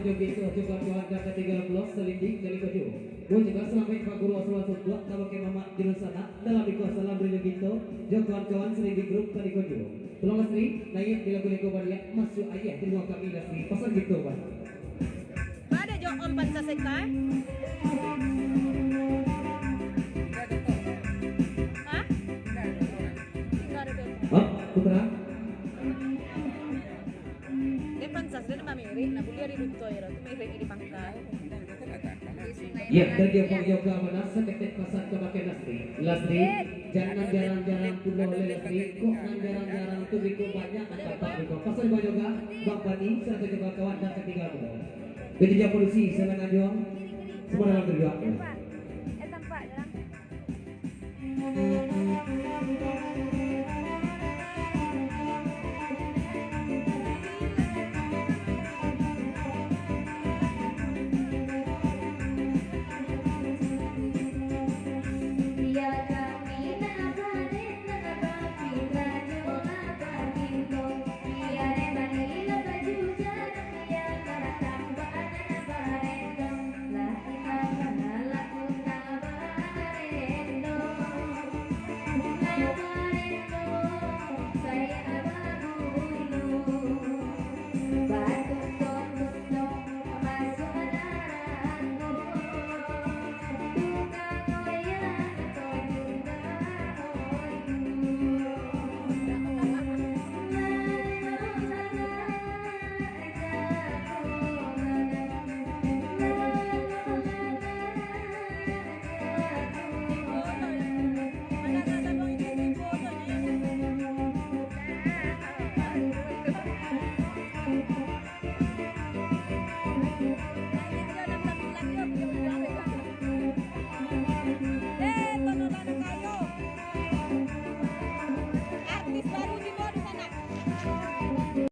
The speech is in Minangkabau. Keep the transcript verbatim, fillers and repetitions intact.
Rinyo Ginto, jo kawan-kawan nan ka tingga pulo, Salinding Tali Kojo. Muji ka salamaik Pak Guru Asal Sumbuak, tabake mamak Junun Sanak, dalam iko salam Rinyo Ginto, jo kawan-kawan Salinding Grup Tali Kojo. Tolong Lasri, naiak di lagu-lagu baliak, masuak ayah di rumah kami Lasri, pasan gitu, Pak. Ada jo Om Pansaseka, eh? Hah? Enggak ada. Hah? Putra? Dia pansas, dia nambah mirip, nah, buliah di Duto ya, tu mirip di Pangkal. Ya, tadi Abang Yoga mana saketek pasan ka bakeh Lasri. Lasri, jangan jarang-jarang pulo le Lasri, kok nan jarang-jarang tu biko banyak nan tapak biko. Pasan Abang Yoga, Bang Pani, sarato jo kawan-kawan nan ka tingga pulo. Jadi jangan polusi, semangat juang, semangat berjuang.